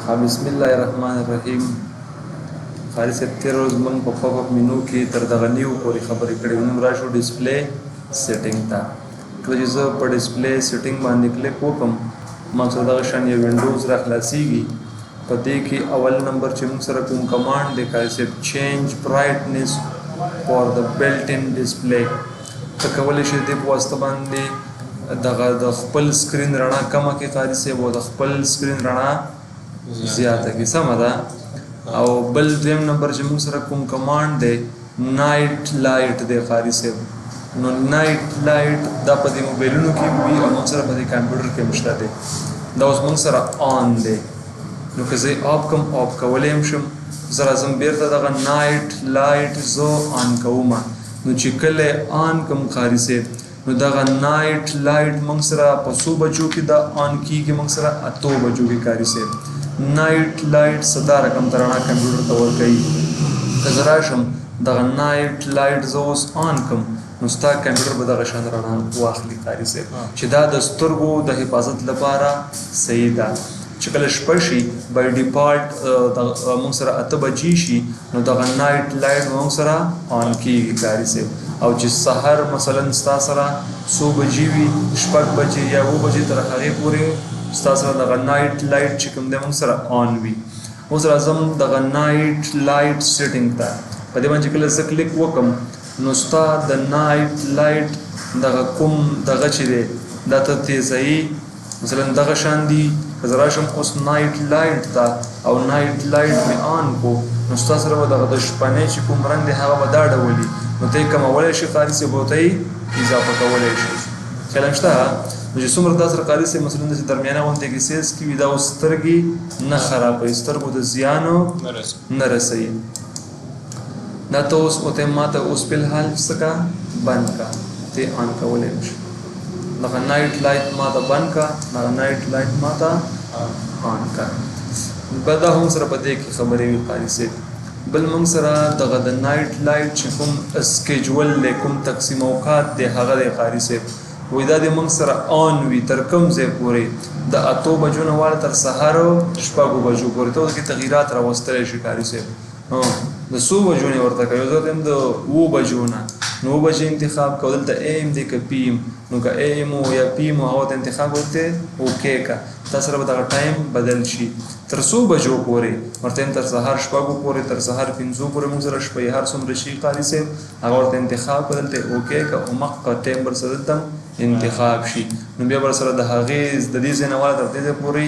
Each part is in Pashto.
بسم الله الرحمن الرحیم. قاري صاحب، تېره ورځ موږ په پاپ اپ مینو کې تر دغه نیو پورې خبرې کړې. نن راشو display setting ته. کله چې زه په display setting باندې کلیک وکم، ما سره دغه شان یو windows را خلاصیږي. په دې کې اول نمبر چې موږ سره کوم command دی، قاري صاحب، change brightness for the built in display. ته کولی شې دې په واسطه باندې دغه د خپل screen رڼا کمه کړې، قاري صاحب، او د خپل screen رڼا زیاته کړي. سمه ده؟ او بل دویم نمبر چې موږ سره کوم command دی، night light دی، قاري صاحب. نو night light دا په دې موبایلونو کې وي او موږ سره په دې کمپیوټر کې هم شته دی. دا اوس موږ سره on دی، نو که زه off کوم، off کولی هم شم. زه راځم بیرته دغه night light زه on کوم. نو چې کله on کوم، قاري صاحب، نو دغه night light موږ سره په څو بجو کې دا on کیږي؟ موږ سره 8 بجو کې، قاري صاحب. night light څه دا رقم ته رڼا کمپیوټر ته ورکوي. که زه راشم دغه night light زه اوس on کوم، نو ستا کمپیوټر به دغه شان رڼا واخلي، قاري صاحب، چې دا د سترګو د حفاظت لپاره صحیح ده. چې کله شپه شي، by default موږ سره 8 بجې شي، نو دغه night light موږ سره on کیږي، قاري صاحب. او چې سحر مثلا ستا سره څو بجې وي، 6 بجې یا 7 بجې، تر هغې پورې ستا سره دغه night light چې کوم دی، موږ سره on وي. اوس راځم دغه night light setting ته. په دې باندې کله زه کلیک وکم، نو ستا د night light دغه کوم دغه چې دی، دا ته تیزوي. مثلا دغه شان دی. که زه راشم اوس night light ته او night light مې on کو، نو ستا سره به دغه د شپنۍ چې کوم رنګ دی، هغه به دا ډولي. نو ته یې کمولی شي، قاري صاحب، او ته یې اضافه کولی شي. خیال شته؟ نو چې څومره دا سره، قاري صاحب، مثلا داسې درمیانه غونډې کې سیز کې وي، دا اوس سترګې نه خرابوي، سترګو ته زیان نه رسي. نه رسوي. دا ته اوس اوته ماته اوس فلحال څه کا، بند کا. ته on کولی شي. دغه night light ماته بند کا، دغه night light ماته on کا. بل دا هم سره په دې کې خبرې وي، قاري صاحب. بل موږ سره دغه د night light چې کوم schedule دی، کوم تقسیم اوقات دی، هغه دی، قاري صاحب. وایي دا د موږ سره on وي تر کوم ځای پورې؟ د 8 بجو نه واله تر سهار 6 بجو پورې. ته کې تغیرات راوستلی شي، قاري صاحب. د څو بجو نه ورته کوي؟ زه ته د 7 بجو نه، نو 7 بجې انتخاب کو. دلته AM دی که PM؟ نو که AM یا PM، هغه ته انتخاب ورته okay کا. تا سره به دغه time بدل شي. تر څو بجو پورې ورته؟ تر سهار 6 پورې، تر سهار 5 پورې. موږ سره شپې هر څومره شي، قاري صاحب، هغه ورته انتخاب کړه، دلته okay کا او مقه time بر سره دلته انتخاب شي. نو بیا بر سره د هغې د دې ځای نه واله تر دې ځای پورې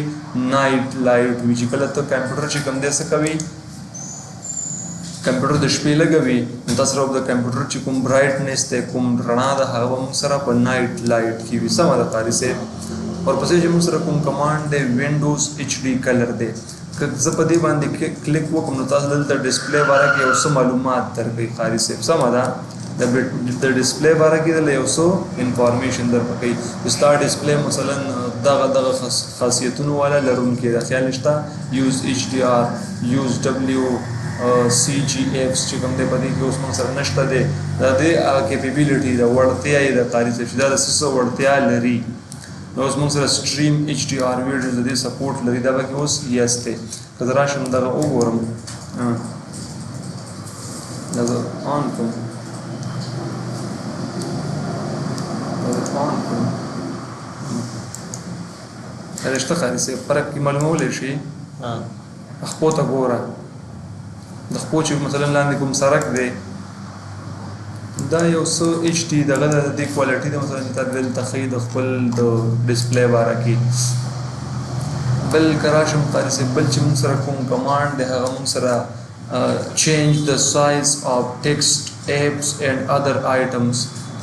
night light وي. چې کله ته کمپیوټر چې کوم دی، څه کوي، کمپیوټر د شپې لګوي، نو تاسو سره د کمپیوټر چې کوم brightness دی، کوم رڼا ده، هغه به موږ سره په night light کې وي. سمه ده، قاري صاحب؟ ورپسې چې موږ سره کوم command دی، Windows HD color دی. که زه په دې باندې کلیک وکړم، نو تاسو دلته display باره کې یو څه معلومات درکوي، قاري صاحب. سمه ده؟ د display باره کې دلته یو څه information درکوي چې ستا display مثلا دغه دغه خاصیتونو والا لرونکی ده. خیال نشته؟ use HDR، use WCGF چې کوم دی، په دې کې اوس موږ سره نشته دی. دا دې هغه capability ده، وړتیا یې ده، قاري صاحب، چې دا د څه وړتیا لري. نو اوس موږ سره stream HDR video د دې support لري. دا به کې اوس yes دی. که زه راشم دغه وګورم، دا زه on کوم، دا زه on کوم. رشته، قاري صاحب، فرق کې معلومولی شي؟ خپو ته ګوره، د خپو چې مثلا لاندې کوم سرک دی، دا یو څه HD دغه د دې quality ده، مثلا چې تا دلته ښیي د خپل د display باره کې. بل که راشم، قاري صاحب، بل چې موږ سره کوم command دی، هغه موږ سره change the size of text، apps and other items.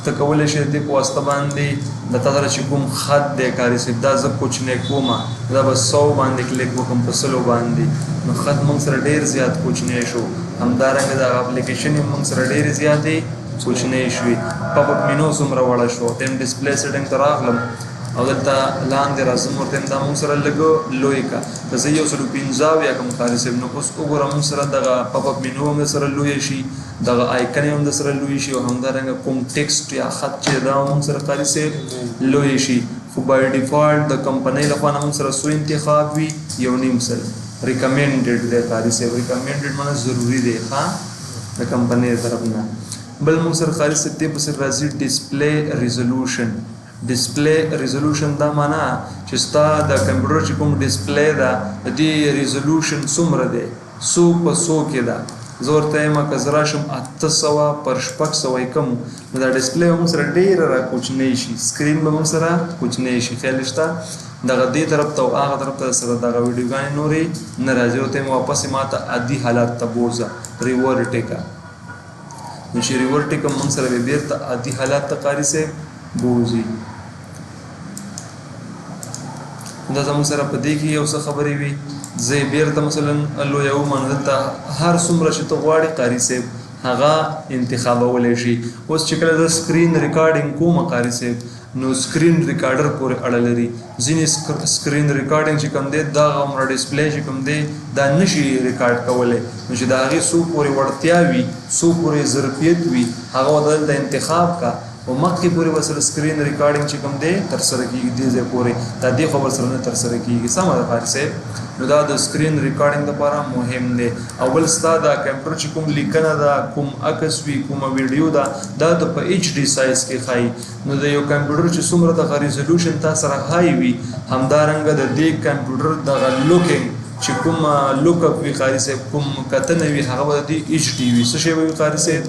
ته کولی شې د دې په واسطه باندې د تا سره چې کوم خط دی، قاري صاحب، دا زه کوچنی کوم. دا به 100 باندې کلیک وکړم، په 100 باندې، نو خط موږ سره ډیر زیات کوچنی شو. همدارنګه دغه اپلیکیشن یې موږ سره ډېرې زیاتې کوچنۍ شوې. pop up menu څومره وړه شو. تم display setting ته راغلم او دلته لاندې راځم، ورته دا موږ سره لږ لوی کا. که زه 175 کوم، قاري صاحب، نو اوس وګوره، موږ سره دغه pop up menu هم سره لوی شي، دغه icon هم سره لوی شي، او همدارنګه کوم text یا خط چې دا موږ سره، قاري صاحب، لوی شي. خو by default د کمپنۍ لخوا نه موږ سره څو انتخاب وي؟ 1.5. ریکمنډډ دی قاری صاحب، ریکمنډډ معنی ضروری دی ښه د کمپنۍ طرف نه. بل موږ سره قاری صاحب دې پسې راځي ډیسپلی ریزولوشن. ډیسپلی ریزولوشن دا معنی چې ستا د کمپیوټر چې کوم ډیسپلی ده د دې ریزولوشن څومره دی، څو په څو کې ده. زه ورته وایم که زه راشم 800 پر 600 یې کوم نو دا ډیسپلی به موږ سره ډېره را کوچنۍ شي، سکرین به موږ سره کوچنی شي. خیال شته دغه دې طرف ته او هغه طرف ته سره دغه ویډیوګانې نورې نه راځي. ورته وایم واپس یې ماته عادي حالت ته بوځه، ریورټ یې که. نو چې ریورټ یې کوم موږ سره به بېرته عادي حالت ته قاري صاحب بوځي. دا زموږ سره په دې کې یو څه خبرې وي. زه یې بېرته مثلا لویوم، نو دلته هر څومره چې ته غواړې قاري صاحب هغه انتخابولی شي. اوس چې کله زه سکرین ریکارډینګ کوم قاري صاحب نو سکرین ریکارډر پورې اړه لري. ځینې سکرین ریکارډینګ چې کوم دی دغه عمره ډیسپلی چې کوم دی دا نشي ریکارډ کولی، نو چې د هغې څو پورې وړتیا وي، څو پورې ظرفیت وي، هغه ورته دلته انتخاب کا. په مخکې پورې به سره سکرین ریکارډینګ چې کوم دی ترسره کیږي، دې ځای پورې دا دې خو به سره نه ترسره کیږي. سمه ده قاري صاحب؟ نو دا د سکرین ریکارډینګ لپاره مهم دی. او بل ستا دا کمپیوټر چې کوم لیکنه ده، کوم عکس وي، کومه ویډیو ده، دا د په ایچ ډي سایز کې ښایي. نو د یو کمپیوټر چې څومره دغه ریزولوشن تا سره های وي، همدارنګه د دې کمپیوټر دغه لوکینګ چې کوم لوک اپ وي قاري صاحب، کوم کتنه وي، هغه به د دې ایچ ډي وي. څه شی به وي قاري صاحب؟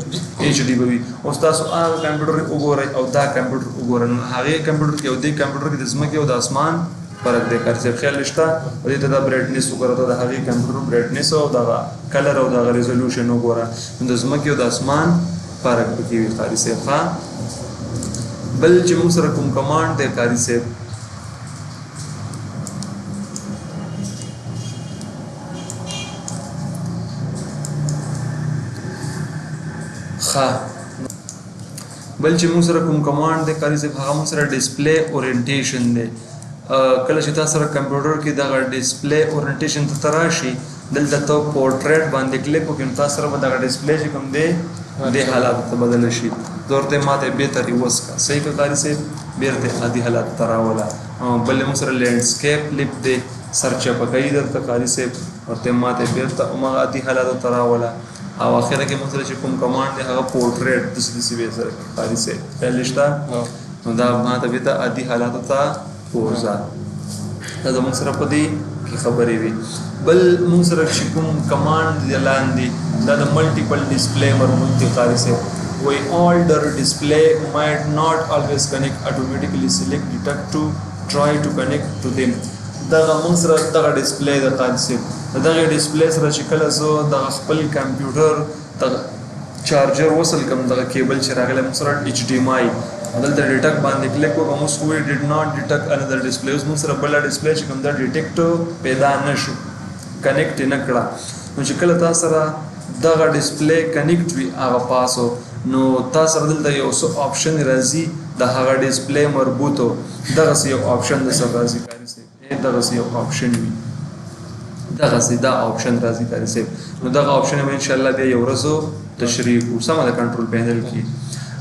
ایچ ډي به وي. اوس تاسو هغه کمپیوټر وګورئ او دا کمپیوټر وګورئ، نو هغې کمپیوټر کې او دې کمپیوټر کې د ځمکې او د اسمان فرق دی قاري صاحب. خیال شته؟ او دې ته دا برایټنس وګوره، ته د هغې کمپیوټر برایټنس او دغه کلر او دغه ریزولوشن وګوره، نو د ځمکې او د اسمان فرق پکې وي قاري صاحب. ښه، بل چې موږ سره کوم کمانډ دی قاري صاحب، ښه، بل چې موږ سره کوم کمانډ دی قاري صاحب، هغه موږ سره ډیسپلی اورینټیشن دی. کله چې تاسو سره کمپیوټر کې دغه ډیسپلی اورینټیشن ته راشي، دلته ته پورټریټ باندې کلیک وکړې، نو تاسو سره به دغه ډیسپلی چې کوم دی دې حالت ته بدل شي. زه ورته ماته بېرته ریورس کړه، صحیح که قاري صاحب؟ بېرته عادي حالت ته راوله. بل موږ سره لینډسکیپ لیپ دی، سرچپه کوي درته قاري صاحب، ورته ماته بېرته هماغه عادي حالت ته راوله. او اخره کې موږ سره چې کوم کمانډ دی هغه پورټریټ داسې داسې به سره قاري صاحب. خیال شته؟ نو دا ماته بېرته عادي حالاتو ته بوځه. دا زموږ سره په دې کې خبرې وي. بل موږ سره چې کوم کمانډ دی لاندې، دا د ملټیپل ډیسپلی مربوط دی قاري صاحب. وایي older display might not always connect automatically, select detect to try to connect to them. دغه موږ سره دغه ډیسپلی د قاري صاحب، د دغه ډیسپلی سره چې کله زه دغه خپل کمپیوټر دغه چارجر وصل کوم، دغه کیبل چې راغلی موږ سره ایچ ډي ایم آی، دلته ډیټک باندې کلیک وکړم، اوس خو وایي did not detect another display. اوس موږ سره بله ډیسپلی چې کوم ده ډیټیکټ پیدا نه شو، کنیکټ یې نه کړه. نو چې کله تا سره دغه ډیسپلی کنیکټ وي هغه پاسو، نو تا سره دلته یو څه آپشن راځي د هغه ډیسپلی مربوطو، دغسې یو آپشن د سره راځي قاري صاحب، دغسې یو آپشن وي، دغسې دا آپشن راځي قاري صاحب. نو دغه آپشن به انشاءالله بیا یو ورځ تشریح کړو، سمه ده، کنټرول پینل کې.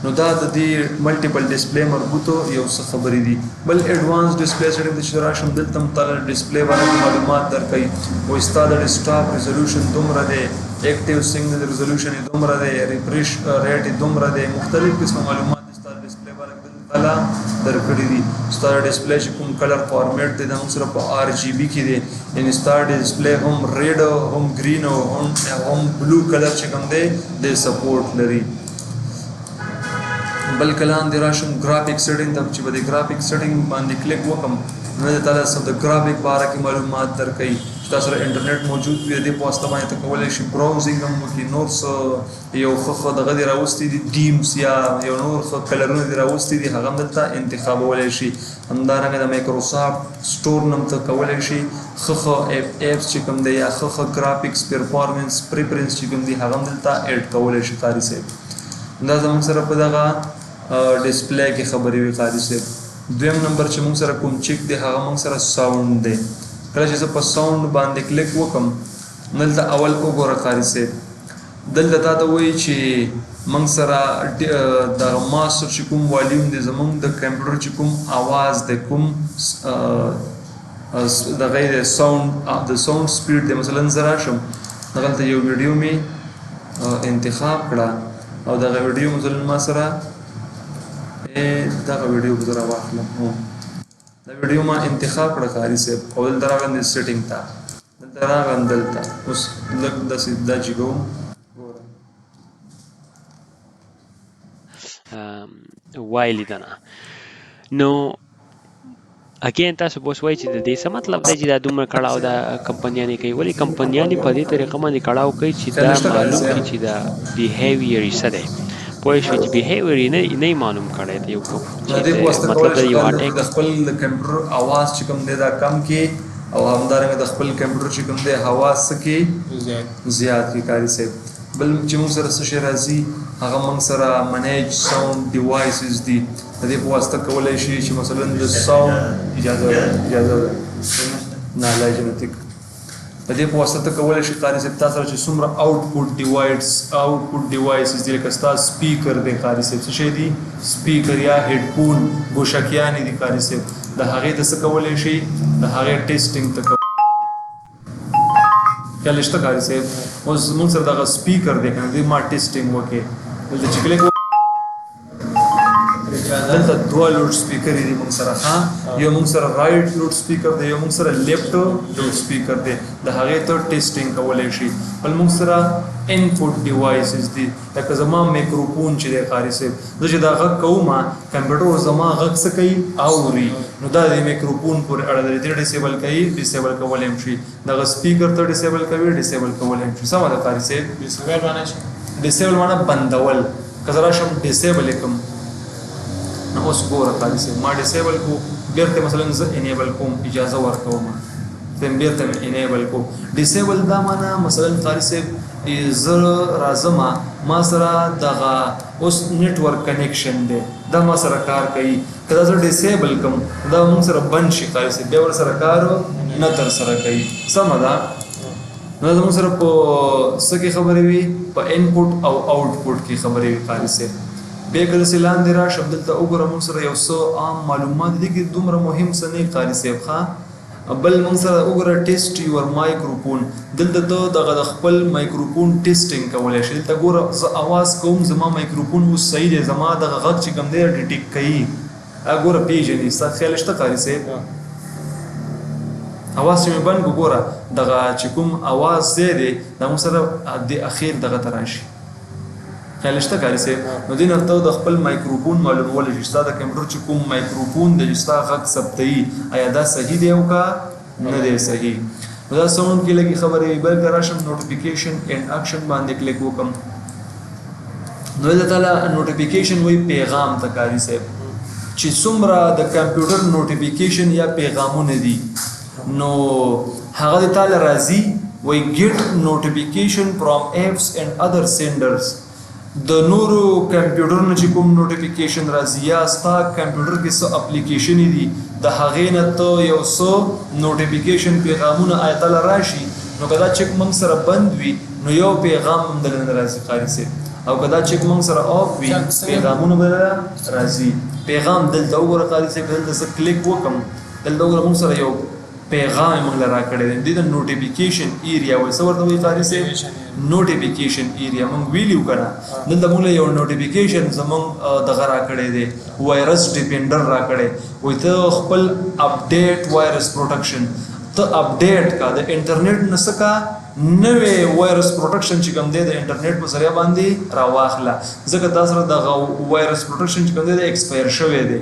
نو دا د دې ملټیپل ډیسپلی مربوطو یو څه خبرې دي. بل ایډوانس ډیسپلی سیټینګ ته چې راشم، دلته هم تاله ډیسپلی باندې معلومات درکوي. وایي ستا د ډیسکټاپ ریزولوشن دومره دی، اکټیو سیګنل ریزولوشن یې دومره دی، ریفریش ریټ یې دومره دی، مختلف قسمه معلومات ستا د ډیسپلی باره کې دلته تاله درکړي دي. ستا د ډیسپلی چې کوم کلر فارمیټ دی دا موږ سره په آر جی بي کې دی، یعنې ستا ډیسپلی هم ریډ هم ګرین او هم بلو کلر چې کوم دی دی سپورټ لري. بل کلان دی راشم ګرافیک سیټینګ ته، چې په دې ګرافیک سیټینګ باندې کلیک وکم نو د تعالی سره د ګرافیک باره کې معلومات درکوي. چې تاسو سره انټرنیټ موجود وي، د دې په واسطه باندې ته کولی شي براوزینګ هم وکړي، نور څه یو ښه ښه دغه دې راوستي دي، دیمز یا یو نور ښه کلرونه دې راوستي دي، هغه هم دلته انتخابولی شي. همدارنګه د مایکروسافټ سټور نه هم ته کولی شي ښه ښه اپس چې کوم دی یا ښه ښه ګرافیکس پرفارمنس پریفرنس چې کوم دی هغه هم دلته اډ کولی شي قاري صاحب. دا زموږ سره په دغه ډیسپلی کې خبرې وي قاري صاحب. دویم نمبر چې موږ سره کوم چک دی هغه موږ سره ساوند دی. کله چې زه په ساوند باندې کلیک وکم، دلته اول وګوره قاري صاحب، دلته تا ته وایي چې موږ سره دغه ماستر چې کوم والیوم دی، زموږ د کمپیوټر چې کوم اواز دی، کوم دغه دی ساوند، د ساوند سپیډ دی. مثلا زه راشم دغلته یو ویډیو می انتخاب کړه او دغه ویډیو مثلا ما سره دغه ویډیو به زه راواخلم. هو، دا ویډیو ما انتخاب کړه قاري صاحب، او دلته راغلم د سیټینګ ته، دلته راغلم، دلته اوس لږ داسې دا جګوم، ګوره. وای لیدنه. نو اګین تاسو به اوس وایئ چې د دې څه مطلب دی چې دا دومره کړاو دا کمپنیانې کوي؟ ولې کمپنیانې په دې طریقه باندې کړاو کوي چې خیال دا نشته قاري معلوم صاحب؟ کړي چې دا بیهیویر یې څه دی. پوه شئ چې بیهیویر یې نه معلوم کړی دی یو نو چې دې په واسطه مطلب کولی دا شي یو قاري اټیک د خپل د کمپیوټر اواز چې کوم دی دا کم کې، او همدارنګه د خپل کمپیوټر چې کوم دی هوا څه کې زیات کې قاري صاحب. بل چې موږ سره څه شی راځي، هغه موږ سره منیج ساوند ډیوایسز دي. د دې په واسطه کولی شي چې مثلا د ساوند اجازه ده، اجازه ده نه لا جنتیک. د دې په واسطه ته کولی شي قاري صاحب تا سره چې څومره آوټپوټ ډیوایسز دي، لکه ستا سپیکر دی قاري صاحب، څه شی دي؟ سپیکر یا هډفون ګوشکیانې دي قاري صاحب، د هغې ته څه کولی شي؟ د هغې ټیسټینګ ته کولی خیال شته قاري صاحب؟ اوس موږ سره دغه سپیکر دی که نه، دې ما ټیسټینګ وکړي، دلته چې کلیک، دلته دوه لوډ سپیکر دي موږ سره. ها، یو موږ سره رائټ لوډ سپیکر دی، یو موږ سره لیفټ لوډ سپیکر دی، د هغې ته ټیسټینګ کولی شي. بل موږ سره انپوټ ډیوایسز دي، لکه زما میکروفون چې دی قاري صاحب، زه چې دا غږ کوم کمپیوټر زما غږ څه کوي؟ اوري. نو دا د میکروفون پورې اړه لري، دی ډیسیبل کوي، ډیسیبل کولی هم شي. دغه سپیکر ته ډیسیبل کوي، ډیسیبل کولی هم شي. سمه ده قاري صاحب؟ ډیسیبل معنی څه؟ ډیسیبل معنی بندول. که زه راشم ډیسیبل یې کړم، نو اوس ګوره قاري صاحب، ما ډیسیبل کو، بیرته مثلا زه انیبل کوم، اجازه ورکوم، بیرته مې انیبل کو. ډیسیبل دا معنا مثلا قاري صاحب زه راځم، ما سره دغه اوس نتورک کنیکشن دی، دا ما سره کار کوي. که دا زه ډیسیبل کوم، دا موږ سره بند شي قاري صاحب، بیا ورسره کار نه تر سره کوي. سمه ده؟ نو زموږ سره په څه کې خبرې وي؟ په انپوټ او آوټپوټ کې خبرې وي قاري صاحب. بیا که داسې لاندې راشم، دلته وګوره موږ سره یو څه عام معلومات دي کې دومره مهم څه نه قاري صاحب. ښه، بل موږ سره وګوره ټیسټ یور مایکروفون، دلته ته دغه د خپل مایکروفون ټیسټینګ کولی شې. دلته ګوره زه اواز کوم، زما مایکروفون اوس صحیح دی، زما دغه غږ چې کوم دی ډیټیکټ کوي. ګوره پیژني، ستا خیال شته قاري صاحب؟ اواز چې مې بند کړو، ګوره دغه چې کوم اواز ځای دی دا موږ سره د اخیر دغه ته راشي. خیال شته قاري صاحب؟ نو دې نه ته د خپل مایکروفون معلومولی شي، ستا د کمپیوټر چې کوم مایکروفون دی چې ستا غږ ثبتوي، آیا دا صحیح دی او که نه دی صحیح. نو دا ساوند کې لږې خبرې وي. بل که راشم نوټیفیکیشن اینډ اکشن باندې کلیک وکړم، نو دلته تعالی نوټیفیکیشن وایي پیغام ته قاري صاحب، چې څومره د کمپیوټر نوټیفیکیشن یا پیغامونه دي نو هغه د تعالی راځي. وایي get notification from apps and other senders، د نورو کمپیوټرونو چې کوم نوټیفیکیشن راځي یا ستا کمپیوټر کې څه اپلیکیشن دي د هغې نه ته یو څه نوټیفیکیشن پیغامونه آیا تاله راشي. نو که دا چک موږ سره بند وي نو یو پیغام هم دلته نه راځي قاري صاحب، او که دا چک موږ سره آف وي پیغامونه به راځي. پیغام دلته وګوره قاري صاحب، دلته زه کلیک وکړم، دلته وګوره موږ سره یو پیغام موږ له راکړی دی، دې ته نوټیفیکیشن ایریا وایي. څه ورته وایي قاري صاحب؟ نوټیفیکیشن ایریا. موږ ویلي وو که نه، دلته موږ له یو نوټیفیکیشن زموږ دغه راکړی دی، وایرس ډیفندر راکړی، وایي ته خپل اپډیټ وایرس پروټکشن ته اپډیټ کا، د انټرنیټ نه څه کا، نوې وایرس پروټکشن چې کوم دی د انټرنیټ په ذریعه باندې راواخله، ځکه تا سره دغه وایرس پروټکشن چې کوم دی ایکسپایر شوی دی.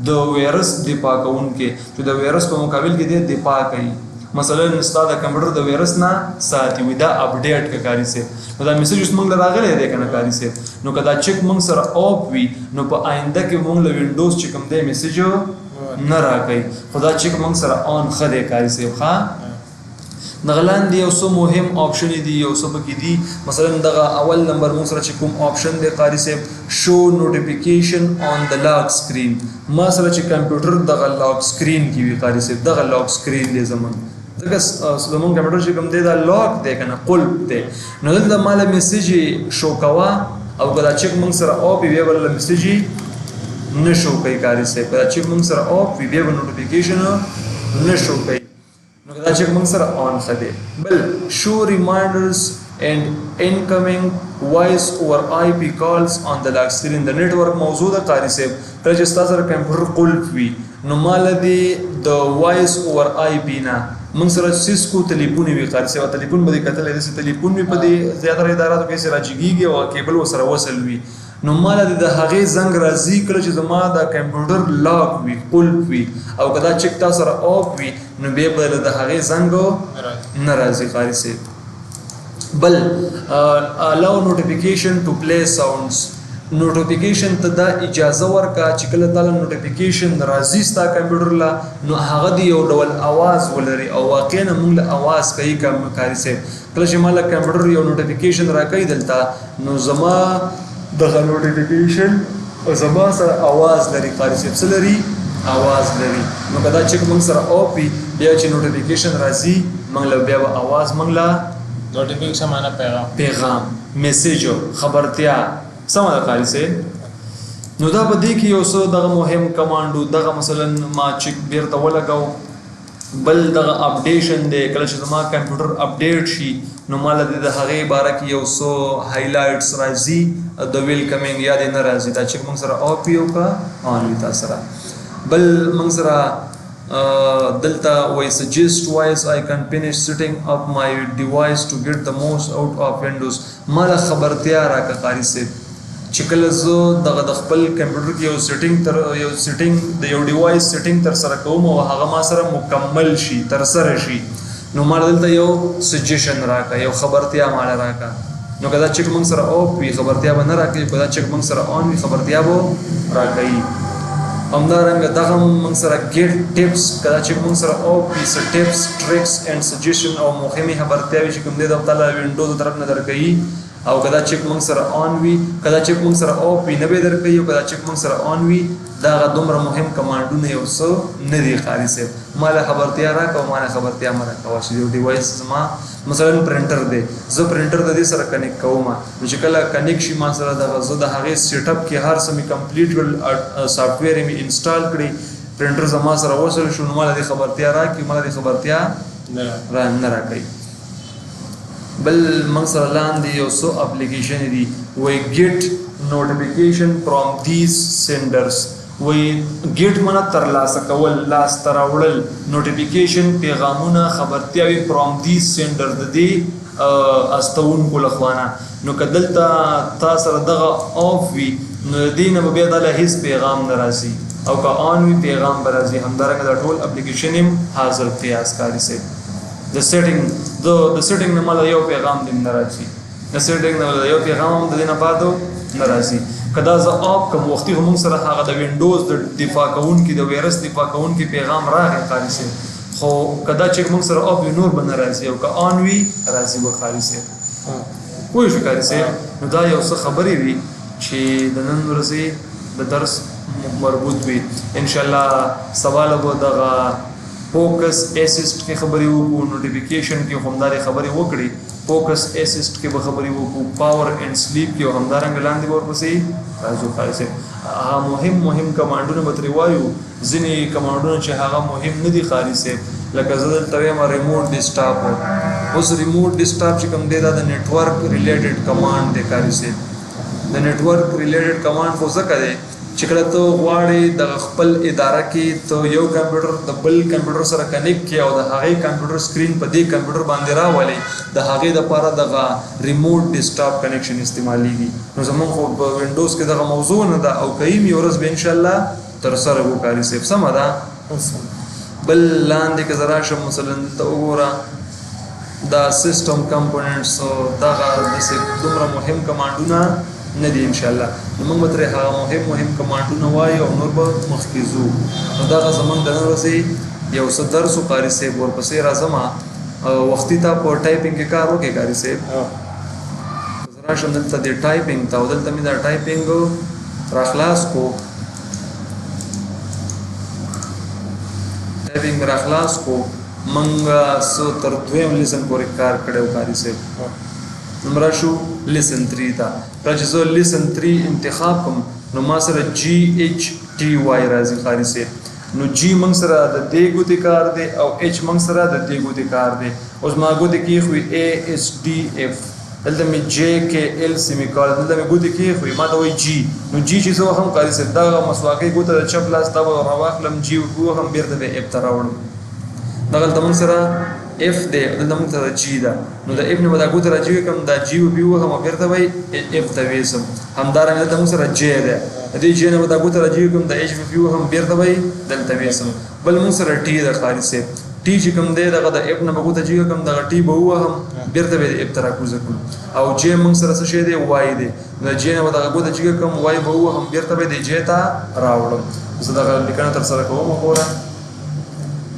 د وایرس دفاع کوونکی چې د وایرس په مقابل کې دی دفاع کوي، مثلا ستا د کمپیوټر د وایرس نه ساتي، وي دا اپډیټ که قاري صاحب. نو دا میسج اوس موږ له راغلی دی که نه قاري صاحب؟ نو که دا چک موږ سره آف وي نو په آینده کې موږ له وینډوز چې کوم دی میسج نه راکوي، خو دا چک موږ سره آن ښه دی قاري صاحب. ښه، دغه لاندې یو څه مهم آپشن دي، یو څه پکې دي. مثلا دغه اول نمبر موږ سره چې کوم آپشن دی قاري صاحب، شو نوټیفیکیشن آن د لاک سکرین. ما سره چې کمپیوټر دغه لاک سکرین کې وي قاري صاحب، دغه لاک سکرین دی زمونږ، ځکه زمونږ کمپیوټر چې کوم دی دا لاک دی که نه، قلف دی. نو دلته ما له میسج شو کوه، او که دا چک موږ سره آف وي بیا به له میسج نه شو کوي قاري صاحب. که دا چک موږ سره آف وي بیا به نوټیفیکیشن نه شو کوي. دا چک موږ سره آن ښه دی. بل شو ریمایندرز اینډ انکمینګ وایس اوور آی پی کالز آن د لاک سکرین، د نتورک موضوع ده قاری صاحب. کله چې ستا سره کمپیوټر قلف وي نو مال دې د وایس اوور آی پی نه موږ سره سیسکو تلیفون وي قاری صاحب، تلیفون به دې کتلی داسې تلیفون وي په دې زیاتره اداراتو کې سره جګیږي او کیبل ورسره وصل وي، نو مال دې د هغې زنګ راځي کله چې زما د کمپیوټر لاک وي، قلف وي، او که دا چک تا سره آف وي نو بیا به د هغې زنګ نه راځي قاری صاحب. بل allow notification to play sounds، نوټیفیکیشن ته دا اجازه ورکا چې کله تعالی نوټیفیکیشن راځي ستا کمپیوټر لا نو هغه دی یو ډول اواز ولري، او واقعا موږ له اواز کوي کم قاری صاحب. کله چې مال کمپیوټر یو نوټیفیکیشن راکوي دلته نو زما دغه نوټیفیکیشن زما سره اواز لري قاری صاحب، څه لري؟ اواز لري. نو که دا چک موږ سره آف وي بیا چې نوټیفیکیشن راځي موږ له بیا به اواز موږ له نوټیفیکیشن معنا پیغام، پیغام، میسج، خبرتیا، سمه ده قاری صاحب. نو دا په دې کې یو څه دغه مهم کمانډو دغه مثلا ما چک بیرته ولګاو. بل دغه اپډیشن دی، کله چې زما کمپیوټر اپډیټ شي نو مال د هغې باره کې یو څه هایلایټس راځي، د ویلکمینګ یا دې نه راځي. دا چک موږ سره آف وي او که آن وي تا سره. بل موږ سره دلته وایي suggest voice icon finish setting up my device to get the most out of Windows. ماله خبرتیا راکړه قاری صاحب چې کله زه دغه د خپل کمپیوټر کې یو سیټینګ تر یو سیټینګ د یو ډیوایس سیټینګ تر سره کوم او هغه ما سره مکمل شي تر سره شي نو مال دلته یو سجیشن راکړه، یو خبرتیا مال راکړه. نو که دا چک موږ سره آف وي خبرتیا به نه راکوي، که دا چک موږ سره آن وي خبرتیا به راکوي. همدارنګه دغه موږ سره ګیټ ټیپس، که دا چک موږ سره آف وي څه ټیپس، ټریکس اینډ سجیشن او مهمې خبرتیاوې چې کوم دی د تعالی وینډوز طرف نه درکوي. او که دا چک موږ سره آن وي، که دا چک موږ سره آف وي نه به درکوي، او که دا چک موږ سره آن وي دغه دومره مهم کمانډونه یو څه نه دي قاري صاحب. ما له خبرتیا راکړه او ما له خبرتیا مه راکوه چې یو ډیوایس زما مثلا پرنټر دی، زه پرنټر د دې سره کنیکټ کوم، نو چې کله کنیکټ شي ما سره دغه زه د هغې سیټ اپ کې هر څه مې کمپلیټ کړل، سافټویر مې انسټال کړي، پرنټر زما سره وصل شو، نو ما له دې خبرتیا راکړي، ما له دې خبرتیا را نه راکوي. بل موږ سره لاندې یو څو اپلیکیشن دي، وایي ګیټ نوټیفیکیشن فرام دیز سینډرز، وایي ګیټ معنی ترلاسه کول، لاسته راوړل، نوټیفیکیشن پیغامونه خبرتیاوې فرام دیز سینډرز د دې استوونکو له خوا نه. نو که دلته تا سره دغه آف وي نو د دې نه به بیا دله هیڅ پیغام نه راځي، او که آن وي پیغام به راځي. همدارنګه دا ټول اپلیکیشن هم حاضر قیاس کاري صاحب. د سیټینګ د سیټینګ نه ماله یو پیغام دې نه راځي، د سیټینګ نه ماله یو پیغام هم د دې نه بعد نه راځي. که دا زه آف کړم وختي خو موږ سره هغه د وینډوز د دفاع کوونکي د ویروس دفاع کوونکي پیغام راغی قاري صاحب، خو که دا چک موږ سره آف وي نور به نه راځي، او که آن وي راځي به قاري صاحب. پوه شو قاري صاحب؟ نو دا یو څه خبرې وي چې د نن ورځې د درس مربوط وي. انشاءالله سبا له به دغه فوکس اسیست کې خبرې وکړو، نوټیفیکیشن کې خو همدارې خبرې وکړي، فوکس اسیست کې به خبرې وکړو، پاور اینډ سلیپ کې، او همدارنګه لاندې به ورپسې راځو قاري صاحب. هغه مهم مهم کمانډونه به ترې وایو، ځینې کمانډونه چې هغه مهم نه دي قاري صاحب، لکه زه دلته وایم ریموټ ډیسکټاپ. اوس ریموټ ډیسکټاپ چې کوم دی دا د نتورک ریلیټډ کمانډ دی قاري صاحب. د نتورک ریلیټډ کمانډ خو ځکه دی چې کله ته غواړې د خپل اداره کې ته یو کمپیوټر د بل کمپیوټر سره کنیکټ کړې او د هغې کمپیوټر سکرین په دې کمپیوټر باندې راولې، د هغې دپاره دغه ریموټ ډیسکټاپ کنیکشن استعمالیږي. نو زمونږ خو په وینډوز کې دغه موضوع نه ده، او که یې یو ورځ به انشاءالله ترسره کړو قاري صاحب. سمه ده؟ بل لاندې که زه راشم مثلا دلته وګوره دا سیستم کمپوننټس دغه داسې دومره مهم کمانډونه نه دي انشاءالله. نو موږ به ترې هغه مهم مهم کمانډونه وایو او نور به مخکې ځو. نو دغه زموږ د نن ورځې یو څه درس و قاري صاحب. ورپسې راځم وختي ته په ټایپینګ کې کار وکړې قاري صاحب. زه راشم دلته د ټایپینګ ته، او دلته مې دا ټایپینګ راخلاص کو، ټایپینګ مې راخلاص کو. موږ څه تر دویم لیسن پورې کار کړی و قاري صاحب. نو راشو لیسن 3 ته. کله چې زه لیسن 3 انتخاب کوم نو ما سره جی ایچ ټي وای راځي قاري صاحب. نو جی موږ سره د دې ګوتې کار دی او ایچ موږ سره د دې ګوتې کار دی. اوس ما ګوتې کېښوې ای ایس ډي ایف، دلته مې جې کې ایل سیمي کالن، دلته مې ګوتې کېښوې، ما ته وایي جی. نو جی چې زه وهم قاري صاحب، دغه مسواکۍ ګوته د چپ لاس دا به راواخلم، جی ورته ووهم، بېرته به یې ایف ته راوړم. دغلته موږ سره اف دی، دلته موږ سره جی ده، نو د اف نه به دا ګوته راجیګه کړم، دا جی به پرې ووهم او بېرته به یې اف ته ویسم. همدارنګه دلته موږ سره جې دی، د دې جې نه به دا ګوته راجیګه کړم، دا ایچ به پرې ووهم، بېرته به یې دلته ویسم. بل موږ سره ټي ده قاري صاحب، ټي چې کوم دی دغه د اف نه به ګوته جیګه کړم، دغه ټي به ووهم، بېرته به یې د اف ته راکوزه کړم. او جې موږ سره څه شی دی؟ وای دی، نو د جې نه به دغه ګوته جیګه کړم، وای به ووهم، بېرته به یې د جې ته راوړم. زه دغه لیکنه تر سره کوم، وګوره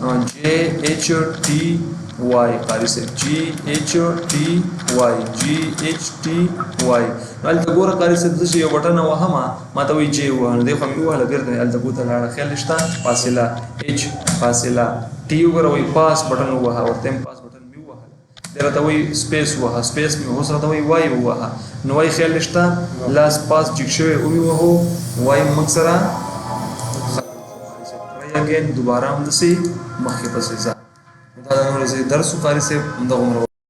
جی ایچ ټی وای قاری صاحب، جی ایچ ټی وای، جی ایچ ټی وای. نو هلته ګوره قاری صاحب، زه چې یو بټن وهم ما ته وایي جی ووهه، نو دی خو مې ووهله، بېرته مې هلته ګوته لاړه. خیال شته؟ فاصله ایچ فاصله ټي، وګوره وایي پاس بټن ووهه، ورته یم پاس بټن مې ووهله. دی راته وایي سپیس ووهه، سپیس مې اوس راته وایي وای ووهه، نو وای خیال نشته، لاس پاس جګ شوی ومې وهو، وای موږ سره اګین دوباره همداسې مخکې پسې ځه. نو دا د نن ورځې درس و قاري صاحب، همدغومره.